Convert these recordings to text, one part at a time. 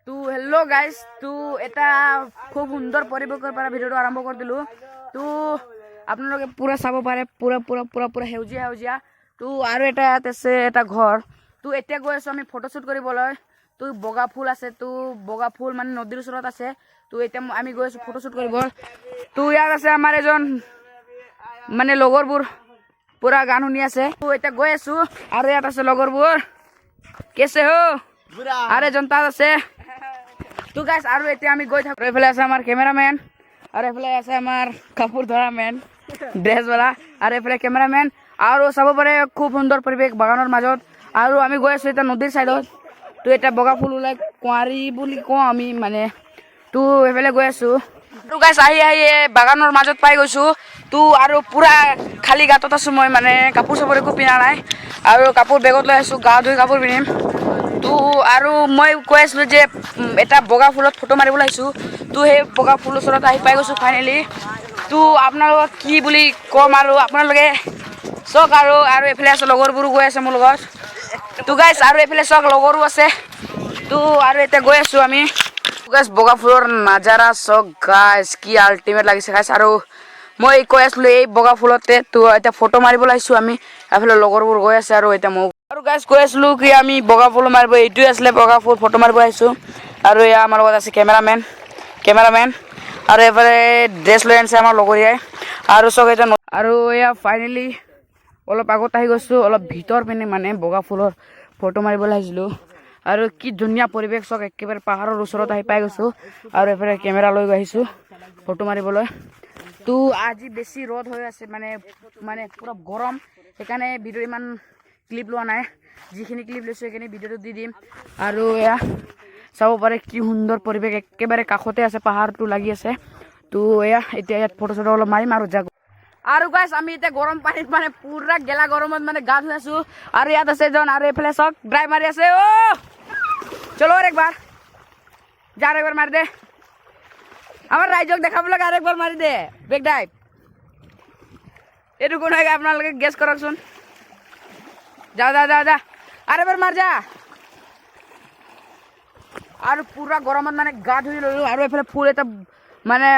তো hello' guys, তো এটা খুব সুন্দৰ পৰিৱেশৰ পৰা ভিডিঅ'টো আৰম্ভ কৰি দিলোঁ। তো আপোনালোকে পূৰা চাব পাৰে, পূৰা পূৰা পূৰা পূৰা সেউজীয়া সেউজীয়া। তো আৰু এটা ইয়াত আছে এটা ঘৰ। তো এতিয়া গৈ আছোঁ আমি ফটোশ্বুট কৰিবলৈ। তো বগা ফুল আছে, তো বগা ফুল মানে নদীৰ ওচৰত আছে। তো এতিয়া আমি গৈ আছোঁ ফটোশ্বুট কৰিব। তো ইয়াত আছে আমাৰ এজন মানে লগৰবোৰ পূৰা গান শুনি আছে। তো এতিয়া গৈ আছোঁ আৰু ইয়াত আছে লগৰবোৰ, কেছে হো, আৰু এজন তাত আছে। তো গাইছ, আৰু এতিয়া আমি গৈ থাকোঁ। এইফালে আছে আমাৰ কেমেৰামেন আৰু এইফালে আছে আমাৰ কাপোৰ ধৰা মেন ড্ৰেছৱালা আৰু এইফালে কেমেৰামেন। আৰু চাব পাৰে, খুব সুন্দৰ পৰিৱেশ বাগানৰ মাজত। আৰু আমি গৈ আছোঁ এতিয়া নদীৰ চাইডত। তো এতিয়া বগা ফুল ওলাই, কুঁৱাৰী বুলি কওঁ আমি মানে। তো এইফালে গৈ আছোঁ। তো গাইছ, আহি আহি এই বাগানৰ মাজত পাই গৈছোঁ। তো আৰু পূৰা খালী গাঁতত আছোঁ মই, মানে কাপোৰ চাপোৰ একো পিন্ধা নাই আৰু কাপোৰ বেগত লৈ আছোঁ, গা ধুই কাপোৰ পিন্ধিম। তো আৰু মই কৈ আছিলোঁ যে এটা বগা ফুলত ফটো মাৰিবলৈ আহিছোঁ। তো সেই বগা ফুলৰ ওচৰত আহি পাই গৈছোঁ ফাইনেলি। তো আপোনালোকক কি বুলি ক'ম আৰু, আপোনালোকে চাওক। আৰু আৰু এইফালে আছে লগৰবোৰো গৈ আছে মোৰ লগত। তো গাইছ, আৰু এইফালে চাওক, লগৰো আছে। তো আৰু এতিয়া গৈ আছোঁ আমি। গাইছ, বগা ফুলৰ নাজাৰা চাওক গাইছ, কি আল্টিমেট লাগিছে গাইছ। আৰু মই কৈ আছিলোঁ এই বগা ফুলতে তো এতিয়া ফটো মাৰিবলৈ আহিছোঁ আমি। এইফালে লগৰবোৰ গৈ আছে আৰু এতিয়া মই আৰু গাইছ কৈ আছিলোঁ কি আমি বগা ফুল মাৰিব, এইটোৱে আছিলে বগা ফুল, ফটো মাৰিব আহিছোঁ। আৰু এয়া আমাৰ লগত আছে কেমেৰামেন, কেমেৰামেন। আৰু এইফালে ড্ৰেছ লৈ আনিছে আমাৰ লগৰীয়াই। আৰু চব এতিয়া আৰু এয়া ফাইনেলি অলপ আগত আহি গৈছোঁ, অলপ ভিতৰ পিনে মানে বগা ফুলৰ ফটো মাৰিবলৈ আহিছিলোঁ। আৰু কি ধুনীয়া পৰিৱেশ চাওক, একেবাৰে পাহাৰৰ ওচৰত আহি পাই গৈছোঁ। আৰু এইফালে কেমেৰা লৈ গৈ আহিছোঁ ফটো মাৰিবলৈ। তো আজি বেছি ৰ'দ হৈ আছে, মানে মানে পূৰা গৰম, সেইকাৰণে ভিডিঅ' ইমান ক্লিপ লোৱা নাই। যিখিনি ক্লিপ লৈছোঁ, সেইখিনি ভিডিঅ'টো দি দিম। আৰু এয়া চাব পাৰে, কি সুন্দৰ পৰিৱেশ, একেবাৰে কাষতে আছে, পাহাৰটো লাগি আছে। তো এয়া এতিয়া ইয়াত ফটো চটো অলপ মাৰিম আৰু যাক। আৰু গাইছ, আমি এতিয়া গৰম পানীত মানে পুৰা গেলা গৰমত মানে গা ধুই আছো। আৰু ইয়াত আছে এজন আৰু এইফালে চাওক, ড্ৰাইভ মাৰি আছে। অ' চলো, আৰু একবাৰ যা, আৰু একবাৰ মাৰি দে, আমাৰ ৰাইজক দেখাব লাগে। আৰু একবাৰ মাৰি দে বেক ড্ৰাইভ। এইটো কোন হয়, আপোনালোকে গেছ কৰকচোন। যা যা যা যা, আৰু এবাৰ মাৰ যা। আৰু পুৰা গৰমত মানে গা ধুই ল'লোঁ আৰু এইফালে ফুল এটা মানে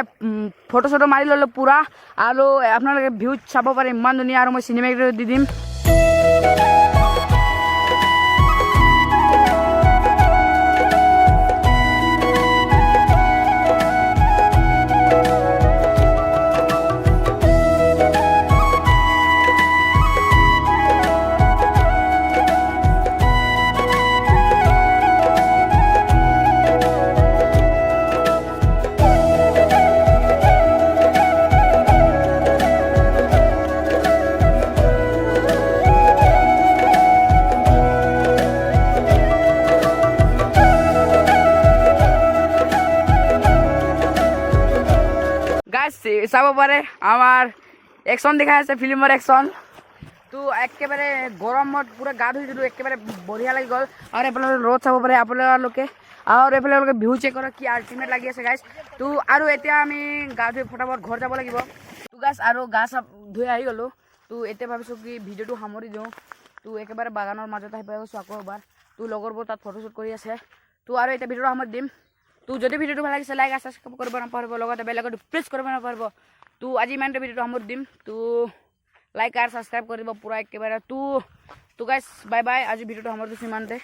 ফটো চটো মাৰি ল'লোঁ পুৰা। আৰু আপোনালোকে ভিউ চাব পাৰে, ইমান ধুনীয়া। আৰু মই চিনেমেটিক দি দিম। গাইছ, চাব পাৰে, আমাৰ একশ্যন দেখাই আছে, ফিল্মৰ একশ্যন। তো একেবাৰে গৰমত পূৰা গা ধুই দিলোঁ, একেবাৰে বঢ়িয়া লাগি গ'ল। আৰু এইফালে ৰ'দ চাব পাৰে আপোনালোকে আৰু এইফালে আপোনালোকে ভিউ চেক কৰক, কি আল্টিমেট লাগি আছে গাইছ। তো আৰু এতিয়া আমি গা ধুই ফটাফট ঘৰ যাব লাগিব। তো গাইছ, আৰু গা চা ধুই আহি গ'লোঁ। তো এতিয়া ভাবিছোঁ কি ভিডিঅ'টো সামৰি দিওঁ। তো একেবাৰে বাগানৰ মাজত আহি পাই গৈছোঁ আকৌ এবাৰ। তো লগৰবোৰ তাত ফটোশ্বুট কৰি আছে। তো আৰু এতিয়া ভিডিঅ'টো সামৰি দিম। তো যদি ভিডিঅ'টো ভাল লাগিছে, লাইক, ছাবস্ক্ৰাইব কৰিব নাপাহৰিব, লগতে বেল আইকনটো প্ৰেছ কৰিব নাপাহৰিব। তো আজি ইমানতে ভিডিঅ'টো সামৰি দিম। তো লাইক আৰু ছাবস্ক্ৰাইব কৰিব পূৰা একেবাৰে। তো তো গাইছ, বাই বাই, আজি ভিডিঅ'টো সামৰি দিছোঁ ইমানতে।